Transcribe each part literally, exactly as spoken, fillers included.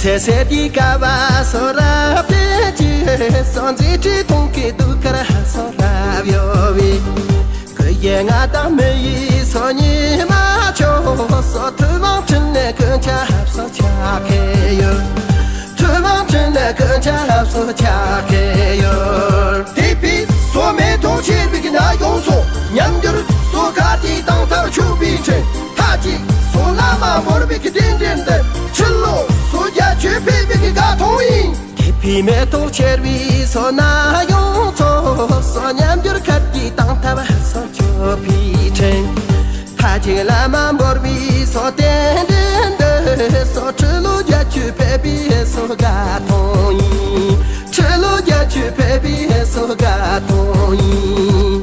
ཚེ་ཟད་དེ་ཀ་བ་སོ་རབ་དེ་ཅི་སོ་མཛེས་བྲིས་གཏོང་གི་འདུག་ཀར་སོ་རབ་ཡོ་བི། ཀུ་ཡེ་ང་དང་མི་ཡི་སོ་ཉི་མ་ཆོ་སོ་ཐུ་མང་ཁྲིན་ནས་ཀུན་ཆ་སོ་ཆ་ཁེ་ཡོ། ཐུ་མང་ཁྲིན་ནས་ཀུན་ཆ་སོ་ཆ་ཁེ་ཡོ། དེ་བི་སོ་མེ་ཏོག་ཆེར་བི་གི་ན་ཡོང་སོ་ཉམས་འགྱུར་སོ་ཁ་དེ་དང་ཐར་ཆུ་བི་ཁྲིན། ཐ་ཅི་སོ་ལ་མ་བོར་བི་གི་དེ་འདྲེན་དེ་ཕྱི་ལོ་སོ་རྒྱ་ཆོས་འཕེལ་བི་གི་དགའ་མཐོང་ཡིན། དེ་བི་མེ་ཏོག་ཆེར་བི་སོ་ན་ཡོང་ཚོ་སོ་ཉམས་འགྱུར་ཁ་དེ་དང་ཐར་སོ་ཆུ་བི་ཁྲིན། ཐ་ཅི་ལ་མ་བོར་བི་སོ་དེ་འདྲེན་དེ་སོ་ཁྲི་ལོ་རྒྱ་ཆོས་འཕེལ་བི་སོ་དགའ་མཐོང་ཡིན། ཁྲི་ལོ་རྒྱ་ཆོས་འཕེལ་བི་སོ་དགའ་མཐོང་ཡིན།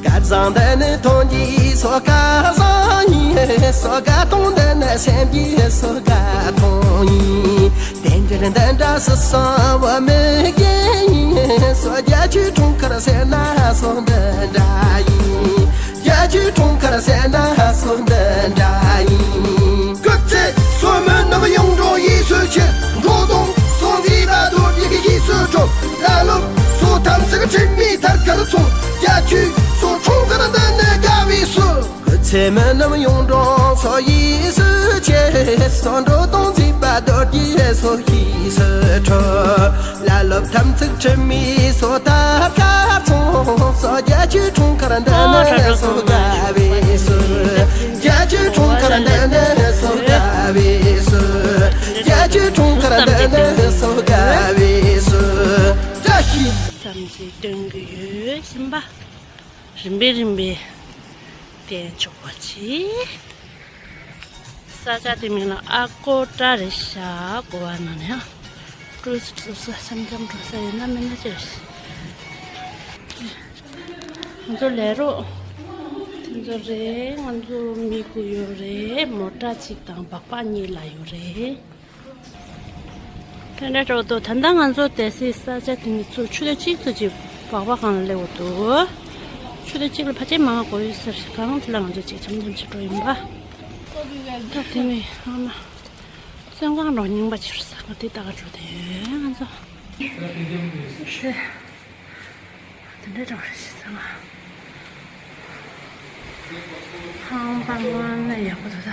སྐལ་བཟང་འདི་ནི་དོན་གྱི་སོ་སྐལ་བཟང་ཡིན། སོ་དགའ་གཏོང་འདི་ནི་སེམས་ཀྱི་སོ་དགའ་གཏོང་ཡིན། དེ་འདྲ་འདི་འདྲ་སུ་སོ་བ་མི་རྒན་ཡིན། སོ་རྒྱ་ཆོས་འཁྲུངས་སྐར་ཟེར་ན་སོ་འདི་འདྲ་ཡིན། རྒྱ་ཆོས་འཁྲུངས་སྐར་ཟེར་ན་སོ་འདི་འདྲ་ཡིན། སྐུ་ཚེ་སོ་མི་ནུབ་ཡོངས་འགྲོ་ཡིད་སུ་ཆེ། འགྲོ་དོང་སོ་མཛེས་པ་རྡོ་རྗེ་གི་ཡིད་སུ་འགྲོ། ལ་ལུག་སོ་དམ་ཚིག་ཁྲིམས་མི་ཐར་ཁར་སོང་། རྒྱ་ཆོས་སོ་འཁྲུངས་སྐར་འདི་ནི་དགའ་བའི་སུ། སྐུ་ཚེ་མི་ནུབ་ཡོངས་འགྲོ་སོ་ཡིད་སུ་ཆེ། སོ་འགྲོ་དོང་མཛེས་པ་རྡོ་རྗེ་སོ་ཡིད་སུ་འགྲོ། ལ་ལོབ་དམ་ཚིག་ཁྲིམས་མི་སོ་ཐར་ཁར་སོང་། སོ་རྒྱ་ཆོས་འཁྲུངས་སྐར་འདི་ནི་སོ་དགའ་བའི་སུ། རྒྱ་ཆོས་འཁྲུངས་སྐར་འདི་ནི་སོ་དགའ་བའི་སུ། རྒྱ་ཆོས་འཁྲུངས་སྐར་འདི་ནི་སོ་དགའ་བའི་སུ། བཀྲ་ཤིས། བསམ་གྱིས་སྟོན་གྱི་ཡོད་བཞིན་པ། རིམ་པས་རིམ་པས་བསྟན་ཆོག་པ་ཆེ། ས་ཆ་དེ་མིང་ལ་ཨ་ཀོ་ཏྲ་རེད་ཤག་གོ་བ་ནང་ནས་ཀྲུའུ་སི་འགྲོ་ས་འཆམ་འཆམ་འགྲོ་ས་ཡོད་ན་མིན་ན་ཅི་རེད། ང་ཚོ་ལས་རོགས་དེ་ཚོ་རེད། ང་ཚོ་མི་དགུ་ཡོད་རེད། མོ་ཊ་གཅིག་དང་སྦག་སྦག་གཉིས་ལ་ཡོད་རེད། དེ་འདྲ་འགྲོ་འདུག་ད་ལྟ་ང་ཚོ་སྡོད་སའི་ས་ཆ་དེ་ནི་ཚུར་ཆུ་ཚོད་གཅིག་ཙམ་ཅིག་སྦག་སྦག་སྒང་ལ་སླེབས་འོ་འདུག་ཆུ་ཚོད་གཅིག་ལ་ཕལ་ཆེར་མང་བ་འགོར་ཡོད་ཟེར། སྒང་དེ་ལ་ང་ཚོ་ཅིག་འཆམ་འཆམ་བྱེད་འགྲོ་ཡིན་པ། ད་དེ་ནི་ཨ་མ་བཙོན་ཁང་རོ་རྙིང་པ་ཅིག་རེད་ས། ང་དེ་ལྟ་ག་འགྲོ་དེ་ང་ཚོ་དེ་དེ་འདྲ་འདྲ་བ་རེད་ཤི་ས། ང་ཧང་པང་ང་ན་ཡག་པོ་འདུག་ད།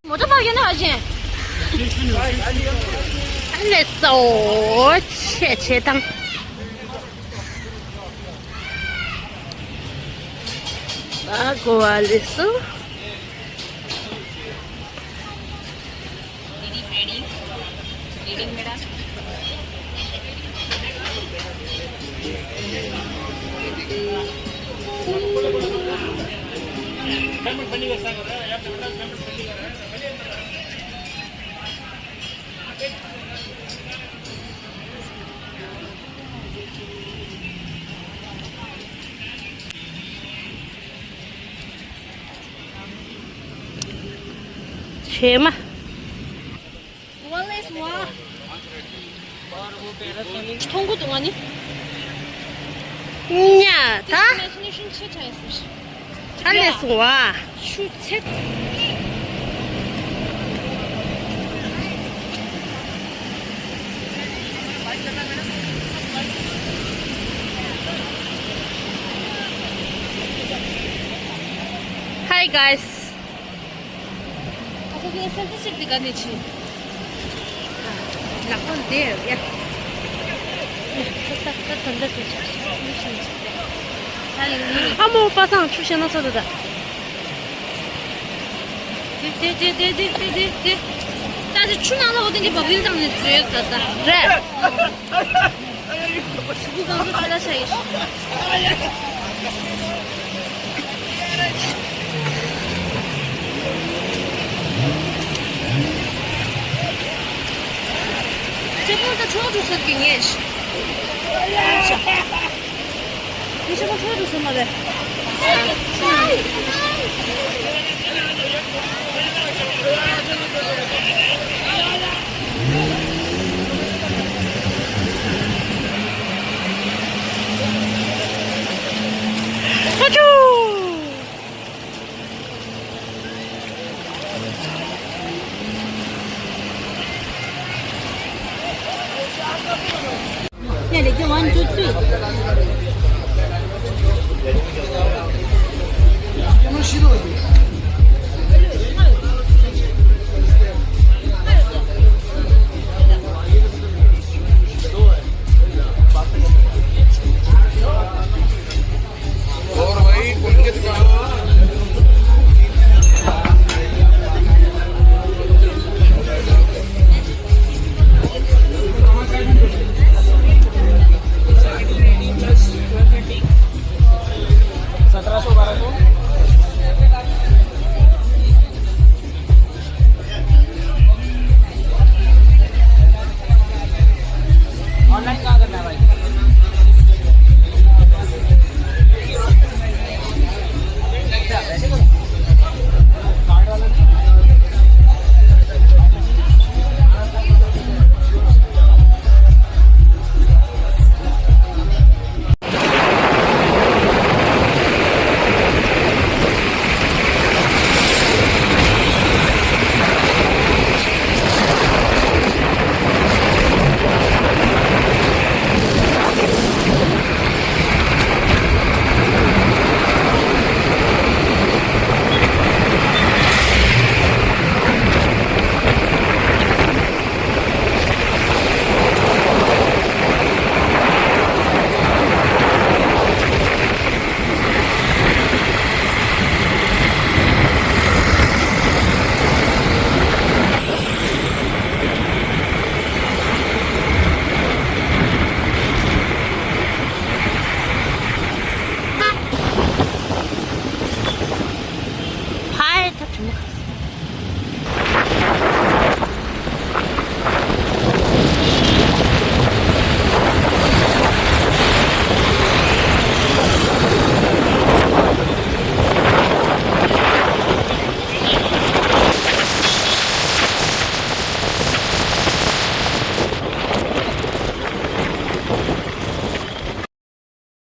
མོ་ཊ་པར་ཡོད་ན་ཧ་ཅང་། ཨ་ནེ་སོ་ཆེ་ཆེ་དང་། ཨ་གོ་བ་ལེ་སོ། བྱེ་མ། ཝ་ལེས་ཝ། མཐོང་གི་འདུག་ང་ནི། ཉ་ད། Imagination ཆེ་དྲགས་ཡིན་ཟེར། ཨ་ལེ་སོང་བ། ཆུ་ཚད། Hi guys. ཨ་ཁུ་ཁུ་སེམས་ཚེ་ཞིག་འདི་ག་ནས་ཕྱིན། ལག་པ་འདིར་ཡ། ད་ད་ད་ད་ད་ད། ཨ་མོ་པ་སངས་ཆུ་བཤད་ན་ཚོད་ད། དེ་དེ་དེ་ད་ཅི་ཆུ་ནང་ལ་འོ་དེ་འདི་བབ་ཡིན་དང་ནི་བཟོས་ད་ད། རེད། ཕྲུ་གུ་གང་ཚོ་ཁ་ལ་ཤ་ཡིན། ཇེ་པོ་ད་ཆོག་འགྲོ་ས་གི་ངེས། ཇེ་པོ་ཆོག་འགྲོ་ས་མ་རེད། Yeah, they get one, two, three. सत्रह सौ, बारह सौ। ऑनलाइन कहाँ करना है भाई? कार्ड वाला नहीं? ཕའི་ཐབས་བྱུང་།